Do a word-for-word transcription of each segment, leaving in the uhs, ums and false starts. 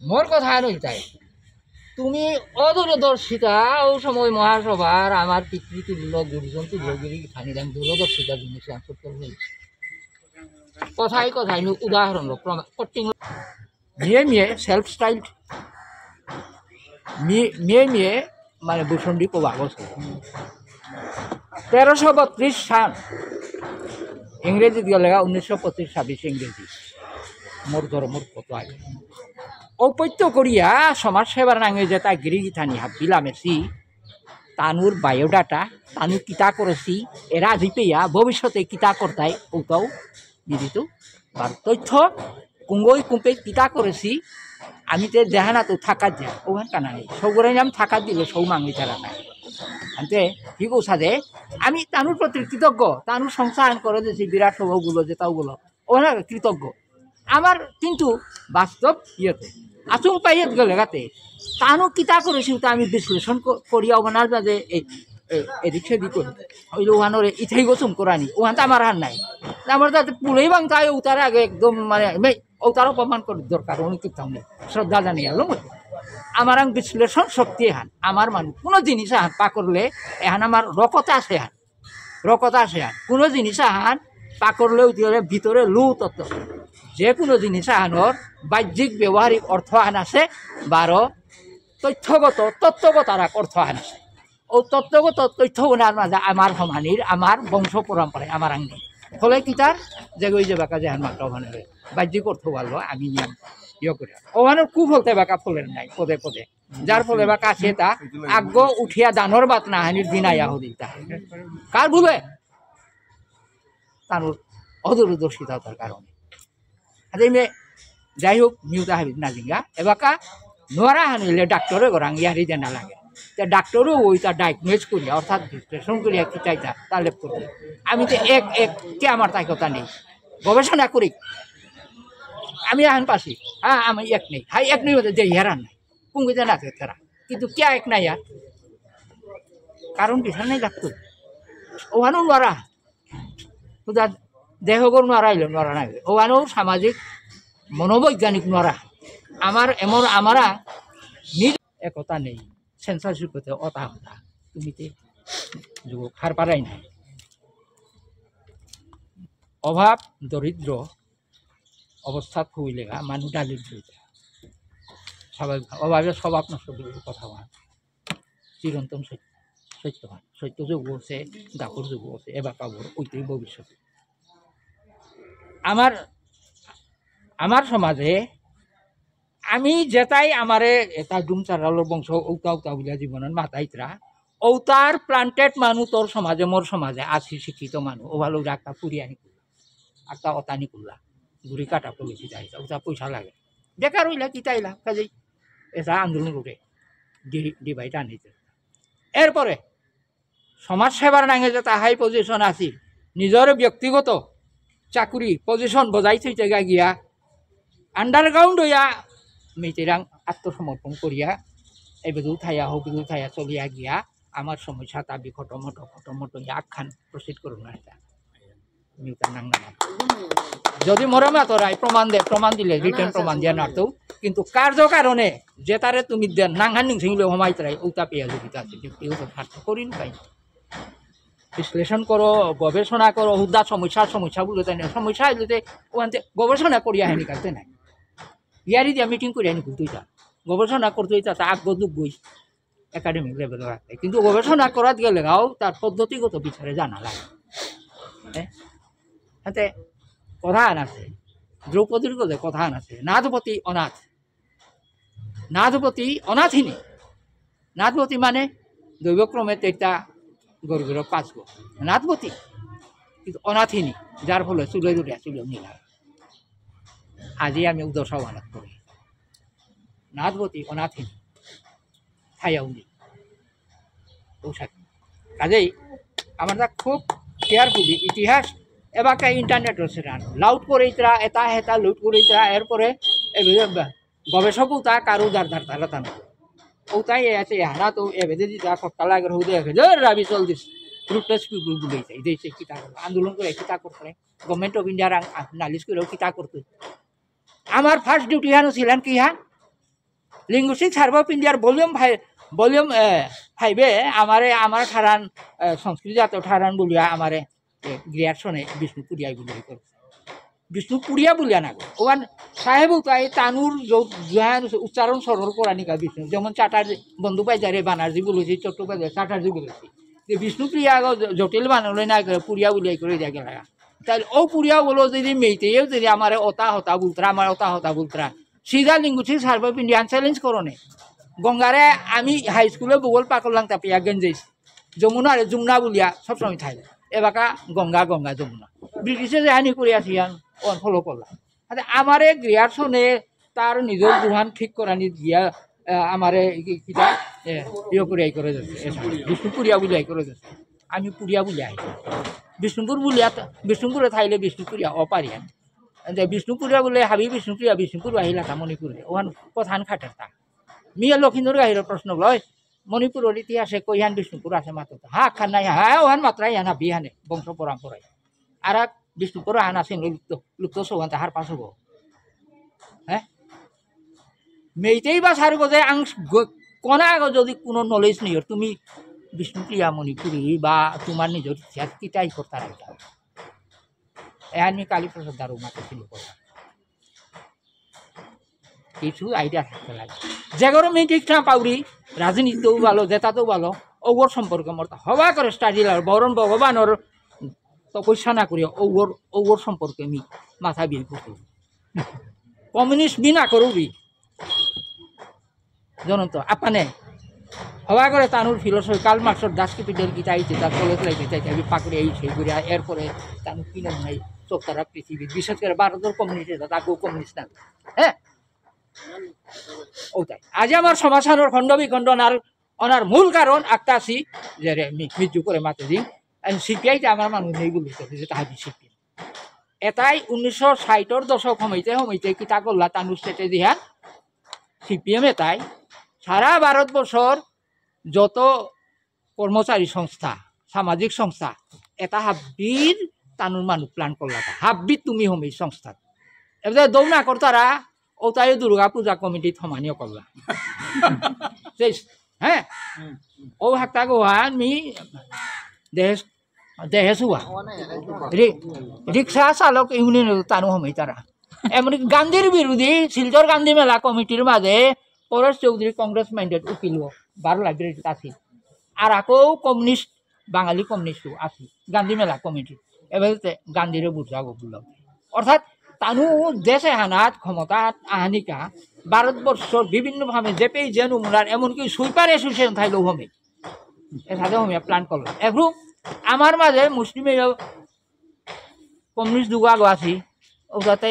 মোর কথা নয় তাই। তুমি অদূরদর্শিতা, ও সময় মহাসভার আমার পিতৃতুল্য, গুরুজন তুল্য, গিরি খানি দাম দূরদর্শিতা জিনিস answer করবে। কথাই কথাই আমি উদাহরণ লো, প্রমাণ, cutting লো। মিয়ে মিয়ে self styled। মিয়ে, মিয়ে মিয়ে মানে ভূষণ্ডী প্রভাব আছে। তেরোশো বত্রিশ সাল ইংরেজি দিয়ে লেখা, উনিশশো পঁচিশ ছাব্বিশ ইংরেজি। মোর ধর্মর কত আগে। ঔপত্য করিয়া সমাজ সেবার নাঙে যেতা গিরি গিথানি হাবিলা মেসি, তানুর বায়োডাটা, তানু কিতা করেসি, এরা জিপেয়া ভবিষ্যতে কিতা করতাই, ওটাও নিদিত। আর তথ্য কুঙ্গই কুম্পে কিতা করেসি, আমি তে দেহানা তো থাকাত যা, ওখান কানা নেই। সৌগরে নাম থাকাত দিলে সৌ মাঙি তারা নাই। আনতে, ঠিক ওসাদে, আমি তানুর প্রতি কৃতজ্ঞ, তানুর সংসার করে দিয়েছি বিরাট সভাগুলো, যেতাও গুলো, ওনার কৃতজ্ঞ। আমার কিন্তু বাস্তব ইয়েতে আসুন পাইয়ে গেলে গাতে তানু কিতা করেছি, ওটা আমি বিশ্লেষণ ক-, করিয়া ওনার মাঝে এই, এই, এদিক সেদিক করি। ওই যে ওহানোরে ইথাই গোসুম করানি, ওহান তো আমার হার নাই। আমার তাতে পুলেই বাং তাই উতার আগে একদম মানে মে-, উতার অপমান করার দরকার, উনি কিতাম নেই। শ্রদ্ধা জানিয়ে আলো মনে। আমার আং বিশ্লেষণ শক্তি হান, আমার মানুষ কোনো জিনিস আহান পা করলে এহান আমার রকত আছে হান। রকত আছে আর কোনো জিনিস আহান পাকড়লে উঠি হলে ভিতরে লু তত্ত্ব। যে কোনো জিনিস আহানোর বাহ্যিক ব্যবহারিক অর্থ আহান আছে, বারো তথ্যগত, তত্ত্বগত আর এক অর্থ আহান আছে। ও তত্ত্বগত তথ্য ওনার মাঝে আমার সমানির, আমার বংশ পরম্পরায় আমার আঙ্গি। ফলে কি তার যে ওই যে বাকা যে হান মাত্র ওখানে বাহ্যিক অর্থ ভালো আমি নিয়ম ইয়ে করে। ওখানে কু ফলতে বাকা ফলের নাই পদে পদে। যার ফলে বা কাছে তা আগ্য উঠিয়া দানর বাত না হানির দিন আয়া হদিন তা। কার ভুলে? তার অদূরদর্শিতার কারণে। আরে মে, যাই হোক, নিউতা হাবিত না জিঙ্গা। এবাকা নোয়ারা হানিলে ডাক্তারে গরাং ইয়ারি দেনা লাগে। তে ডাক্তারও ওইটা ডায়াগনোজ করিয়া, অর্থাৎ বিশ্লেষণ করিয়া কি চাইতা, তা লেপ করবে। আমি তো এক, এক, কে আমার তাই কথা নেই। গবেষণা করি। আমি আহান পাসি। হ্যাঁ, আমি এক নেই। হাই এক নেই বলতে যে হেরান নাই। কুঙ্গি জানা আছে তারা। কিন্তু কে এক নাই আর। কারণ বিধান নাই ডাক্তার। ওহানো নোয়ারা। সুদা দেহগর নোয়ারা ইলো নোয়ারা নাই। ওহানো সামাজিক মনোবৈজ্ঞানিক নোয়ারা। আমার এমন আমারা নিজ একতা নেই। সেন্সারশিপ হতে অতা হতা। তুমি তে যুগ হার পারাই নাই। অভাব, দরিদ্র, অবস্থাত হইলেগা মানু ডালিত হইতে। স্বাভাবিক, অভাবে স্বভাব নষ্ট বুলি কথা হয়। চিরন্তন সত্য, সত্য হয়। সত্য যুগ আছে, দাপর যুগ আছে, এবার পাবো, ওইটাই ভবিষ্যতে। আমার, আমার সমাজে আমি যেটাই আমারে এটা ডুম চারালোর বংশ উতা উতা বুলিয়া জীবনের মাতাইতরা, ঔতার প্লান্টেড মানু তোর সমাজে, মোর সমাজে, আসি শিক্ষিত মানু, ও ভালো একটা পুরিয়া নিকুল। আক্কা অতানি কুল্লা, গুড়ি কাটা পলিসি চাইছে, ওটা পয়সা লাগে। বেকার হইলা কি চাইলা, কাজেই এটা আন্দোলন করে ডি-, ডিভাইড আনিতে। এরপরে সমাজ সেবার নাঙে যে তাহাই পজিশন আছিল, নিজর ব্যক্তিগত চাকুরি পজিশন বজাই থইতে গা গিয়া আন্ডারগ্রাউন্ড হইয়া মিতিরাং আত্মসমর্পণ করিয়া এবেদু থাইয়া হোক, বেদু থাইয়া চলিয়া গিয়া আমার সমস্যা তা বিখটমট খটমট হইয়া আখ্যান প্রসিড করুন না এটা। নিউটন নাং নাং। যদি মোরে মাতরাই প্রমাণ দে, প্রমাণ দিলে, না, না, রিটেন আচ্ছা, প্রমাণ আচ্ছা, দিয়া বুঝলাম। নারতো, কিন্তু কার্য কারণে যেতারে তুমি দে, নাংহান নিংসিং লো হমাই তারাই, উতা পেয়া যদি তা আছে, যুক্তি উতা স্বার্থ করি না তাই। বিশ্লেষণ করো, গবেষণা করো, হুদ্দা সমস্যা, সমস্যা বলে তাই না, সমস্যা হইলে তে, ওখান থেকে গবেষণা করিয়া হেনি কাটতে নাই। ইয়ারি দিয়া মিটিং করিয়া হেনি করতে হইতা। গবেষণা করতে হইতা, তা আগ দুগ গই। একাডেমিক লেভেলে রাখতে। কিন্তু গবেষণা করাত গেলে গাও তার পদ্ধতিগত বিচারে জানা লাগে। হ্যাঁ? হাতে কথা আন আছে, দ্রৌপদীর গলে কথা আন আছে, নাথবতী অনাথ। নাথবতী অনাথিনী। নাথবতী মানে দৈবক্রমে তেইশটা গরুগুলো পাঁচগো। নাথবতী। কিন্তু অনাথিনী, যার ফলে চুলে দুলিয়া চুলে নিলা। আজি আমি উদর সভানত করি। নাথবতী অনাথিনী। থাইয়া উনি। ঔষধ। কাজেই আমরা খুব কেয়ারফুলি ইতিহাস এবাকা ইন্টারনেটর সেটা লাউড করে ইতরা, এটা হেটা লুট করে ইতরা, এরপরে এ, গবেষকও তা কারো দার দার তারা তানো। ও তাই এসে হারা তো এ বেদে দিতা কটকা লাগের হুদে এসে, "ধর রাবি চল দিস, রুটলেস পিপল বুলে ইতা, ইদে ইসে কিতা করে, আন্দোলন করে কিতা করতে, গভর্নমেন্ট অফ ইন্ডিয়ার আং-, আং-, নালিশ করেও কিতা করতে।" আমার ফার্স্ট ডিউটি হানো ছিলেন কি হ্যাঁ? Linguistic Survey of India-র ভলিউম ফাইভ, ভলিউম, এ, ফাইভে আমারে, আমার ঠারহান, এ, সংস্কৃত জাত ঠারহান বুলিয়া আমারে, এ, গ্রিয়ারসনে বিষ্ণুপুরিয়া বুলিয়া করে। বিষ্ণুপুরিয়া বুলিয়া না গো। ওহান সাহেব উতাই তানুর য-, যেহান উচ্চারণ সরল করানিকা বিষ্ণু। যেমন চ্যাটার্জি, বন্দ্যোপাধ্যায়রে বানার্জি বুলেছি, চট্টোপাধ্যায় চ্যাটার্জি বুলেছি। যে বিষ্ণুপ্রিয়া গো জ-, জটিল বানালে না করে পুরিয়া বুলিয়া করে দিয়া গেলা। তাহলে ও পুরিয়া বলো যদি মেইতেইও যদি আমারে ওতা হতা বুলতারা, আমার ওতা হতা বুলতারা, সিধা Linguistic Survey of India challenge করো নে। গঙ্গারে আমি হাই স্কুলে ভূগোল পাকরলাম তাপিয়া গেঞ্জেছি। যমুনারে যমুনা বুলিয়া সবসময় থাই। এবাকা গঙ্গা, গঙ্গা, যমুনা। ব্রিটিশে যেহানি করে আসিয়ান, ওহান ফলো করলাম। আচ্ছা, আমারে গ্রিয়ারসনে তার নিজর গুহান ঠিক করানি দিয়া, আহ, আমারে কি, কিতা, এ, ইয়ে করে আই করে যাচ্ছে, এ, বিষ্ণুপুরিয়া বুলিয়া আই করে যাচ্ছে। আমি পুরিয়া বুলিয়া আই। বিষ্ণুপুর বুলিয়া তো, বিষ্ণুপুরে থাইলে বিষ্ণুপুরিয়া অপারিয়ান। যে বিষ্ণুপুরিয়া বুলে হাবি বিষ্ণুপুরিয়া, বিষ্ণুপুর আহিলা তা মণিপুরে। ওহান কথান খাটের তা। মিয়া লক্ষিন্দর গাহির প্রশ্ন লয়, মণিপুরর ইতিহাসে কইহান বিষ্ণুপুর আছে মাত্র। হা, খান নাই, হা, ওহান মাত্রাই হানা বিহানে, বংশ পরম্পরায়। আর এক বিষ্ণুপুর আহান আছে লুপ্ত, লুপ্ত সৌহান তাহার পাশ হবো। হ্যাঁ? মেইতেই বা সার গজে আং গ-, কোনা আগ যদি কোনো নলেজ নেই, তুমি বিষ্ণুপ্রিয়া মণিপুরী বা তোমার নিজের ইতিহাস কিতাই করতে রাখবে। এহান মি কালীপ্রসাদ দারু মাতে ছিল কথা। কিছু আইডিয়া থাকতে লাগে। যেগর মি ঠিক ঠাক পাউরি, রাজনীতিতেও ভালো, জেতাতেও ভালো, ওগর সম্পর্কে মোর তা হবা করে স্টাডি লাগে, বরং ভগবানর তপস্যা না করিয়া ওগর, ওগর সম্পর্কে মি মাথা বিয়ে করতে। কমিউনিস্ট মি না করুরি। জানতো, আপানে হবা করে তানুর ফিলসফি, কার্ল মার্কসর দাস ক্যাপিটাল কিতা আইছে, তার কলেজ লাইফে চাইতে আমি পাকড়ে এই সেই করে, আর এরপরে তানু কি নাম নাই, চোখ তারা পৃথিবী, বিশেষ করে ভারতের কমিউনিস্ট, এটা তাকেও কমিউনিস্ট না। হ্যাঁ? ওটাই। আজ আমার সমাধানর খণ্ড বিখণ্ডন আর ওনার মূল কারণ একটা আছি, যে রে, মি-, মিজু করে মাতে দিন, আমি সিপিআই তে আমার মানুষ নেই বলতে, যে তাহাবি সিপিএম। এটাই উনিশশো ষাটর দশক হমাইতে হমাইতে কিতা করলা তানুর স্ট্র্যাটেজি হ্যাঁ, সিপিএম এটাই সারা ভারতবর্ষর যত কর্মচারী সংস্থা, সামাজিক সংস্থা, এটা হাব্বির তানুর মানু প্ল্যান করলা তা। হাব্বি তুমি হমি সংস্থা। এবার দৌ না করতারা, ও তাই দুর্গা পূজা কমিটি থমানিও করলা। শেষ, হ্যাঁ? ও হাক্তা গোহান মি দেশ, দেহে সুয়া। রি-, রিক্সা চালক ইউনিয়ন তানু হমি তারা। এমনকি গান্ধীর বিরোধী শিলচর গান্ধী মেলা কমিটির মাঝে পরেশ চৌধুরী কংগ্রেস মাইন্ডেড উকিল ও বারো লাইব্রেরি আছে। আর আকৌ কমিউনিস্ট, বাঙালি কমিউনিস্ট আছে গান্ধী মেলা কমিটি। এবার তে গান্ধীরে বুঝাবো বুঝলাম। অর্থাৎ তানু দেশে হানাত ক্ষমতা আহানিকা ভারতবর্ষর বিভিন্ন ভাবে যেপেই যে নমুনার এমনকি সুইপার অ্যাসোসিয়েশন থাইলেও হবে। এসাদে হবে প্ল্যান করলো। এখন আমার মাঝে মুসলিম কমিউনিস্ট দুগো আগো আছি, ওটাতে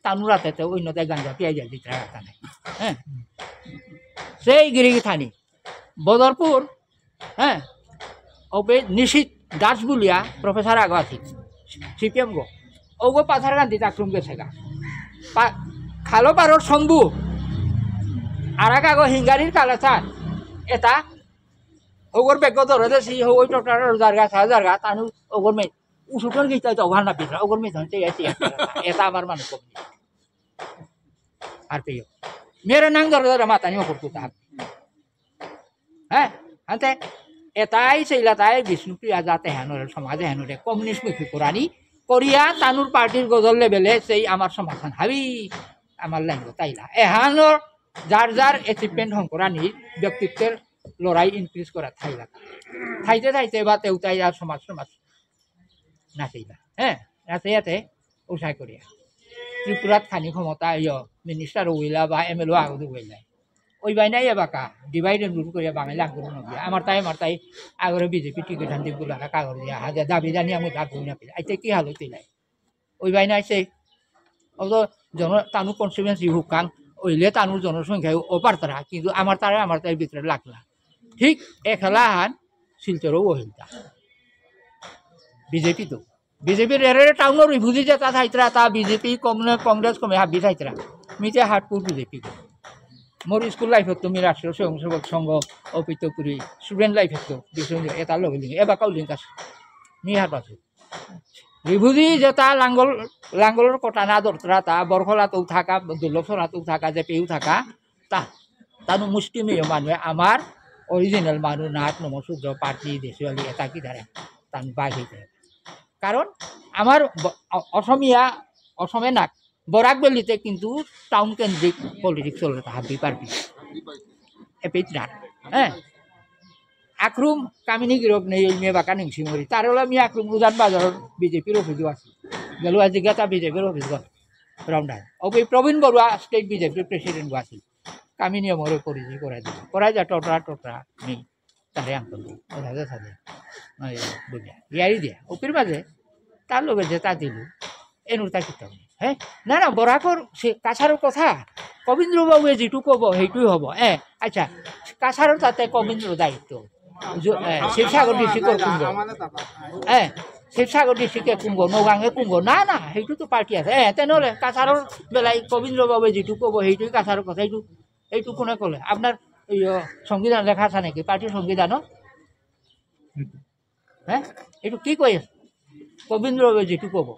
তানুরাতে তো অন্য তাই গাঞ্জা পিয়াই যায় দিতে রাখা নেই। হ্যাঁ, সেই গিরি গিথানি বদরপুর, হ্যাঁ, ওপে নিশিত দাস বুলিয়া প্রফেসর আগো আছি, সিপিএম গো, ওগো পাথারকান্দি তাকরুম গেছে গা। পা-, খালো পারর শম্ভু, আর এক আগো হিঙ্গারির কালাচার, এটা ওগর বেগ ধরে দেছি, ওই টোটার জায়গা, সা জায়গা, তানু ওগর মে উসুটন গিয়ে তাই তো ওখান না পিছরা, ওগর মে ধরতে গেছি, এটা আমার মানুষ কম নেই। আর পেয়ে। মেরে নাং ধরে ধরে মাথা নিয়ে করতো তা। হ্যাঁ? আনতে এটাই সেইলা তাই বিষ্ণুপ্রিয়া যাতে হেনরে, সমাজে হেনরে, কমিউনিস্ট মুখী করানি, করিয়া তানুর পার্টির গজল লেভেলে সেই আমার সমাধান হাবি আমার লাইন তাইলা। এহানোর যার যার অ্যাচিভমেন্ট হঙকরানি ব্যক্তিত্বের লড়াই ইনক্রিজ করা থাইলা। থাইতে থাইতে বা তেউতাই আর সমাজ সমাজ নাচেইলা। হ্যাঁ, নাচেইয়াতে উসাই করিয়া। ত্রিপুরাত খানি ক্ষমতা ইয় মিনিস্টার হইলা বা এমএলএ আগত হইলা। ওই বাইনাই এবাকা, ডিভাইড এন্ড রুল করিয়া বাঙালি আগুন নগিয়া। আমার তাই, আমার তাই আগরে বিজেপি টিকিট হান দিব লাগা কাগজ দিয়া, হাজা দাবি জানি আমি লাভ হই না পেলে। আইতে কি হালত হইলাই? ওই বাইনাই সে, অত জন, তানু কনস্টিটুয়েন্সি হুকাং, ওইলে তানু জনসংখ্যা ও পারতারা, কিন্তু আমার তারা, আমার তাই ভিতরে লাগলা। ঠিক এ খেলা হান শিলচরও হইলতা। বিজেপি তো। বিজেপি রেরে টাউনর রিফিউজি যেতা থাইতরা, তা বিজেপি, কমনে-, কংগ্রেস কমে হাবি থাইতরা। মিতে হাটপুর বিজেপি। মোর স্কুল লাইফত তো মি রাষ্ট্রীয় স্বয়ংসেবক সংঘ, অপিতপুরি, স্টুডেন্ট লাইফত তো, বিষ্ণু এটা লগে লিঙ্ক, এবাকাও লিঙ্ক আছে। মি হার পাশে। রিফিউজি যেতা লাঙ্গল, লাঙ্গলর কটা না ধরতরা তা, বরখলাতেও থাকা, দুর্লভছড়াতেও থাকা, জেপিও থাকা, তা তানু মুষ্টিমেয় মানু, আমার অরিজিনাল মানু নাথ নমঃ শূদ্র পার্টি দেশিয়ালি এতা কি ধারে তান বাহিতে। কারণ আমার ব-, অ-, অসমীয়া, অসমে নাক বরাক ভ্যালিতে কিন্তু টাউন কেন্দ্রিক পলিটিক্স চলে তা হাবি পার্টি। এপিত না। হ্যাঁ। আক্রুম কামিনী গিরক নেই, ওই মেয়ে বাঁকা নিংসিমরি। তার হলো আমি আক্রুম উজান বাজার বিজেপির অফিসও আছি। গেল আজি গাতা বিজেপির অফিস গল। রাউন্ডার। ওই প্রবীণ বড়ুয়া স্টেট বিজেপির প্রেসিডেন্ট আছি। কামিনী আমরে পরিচয় করাই দিল। করাই যা টটরা টটরা নেই। তারে আঙ্কল দি। ওরা যা সাথে। ওই বুঝা। ইয়ারি দিয়া। ওপির মাঝে তার লগে যেতা দিল। এনুর তা কিতাব নেই। হ্যাঁ? না, না, বরাকর সে কাছাড়র কথা। কবীন্দ্র বাবুয়ে যেটু কব, সেইটুই হব। এ, আচ্ছা, কাছাড়র তাতে কবীন্দ্র দায়িত্ব। জ-, এ, শিবসাগর ডিস্ট্রিক্টর কুঙগ। এ, শিবসাগর ডিস্ট্রিক্টে কুঙগ, নগাঁওয়ে কুঙগ। না, না, সেইটো তো পার্টি আছে। এ, তেনেহ'লে কাছাড়র বেলাই কবীন্দ্র বাবুয়ে যেটু কব, সেইটুই কাছাড়র কথা। এইটো, এইটো কোনে ক'লে? আপোনাৰ এই, অ, সংবিধান লেখা আছে নেকি? পাৰ্টিৰ সংবিধানত? হা? এইটো কি কৈ আছে? কবীন্দ্ৰ বাবুয়ে যিটো ক'ব।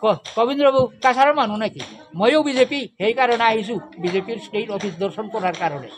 ক-, কবীন্দ্ৰ বাবু কাছাৰৰ মানুহ নেকি? ময়ো বিজেপি, সেইকাৰণে আহিছোঁ বিজেপিৰ ষ্টেট অফিচ দৰ্শন কৰাৰ কাৰণে।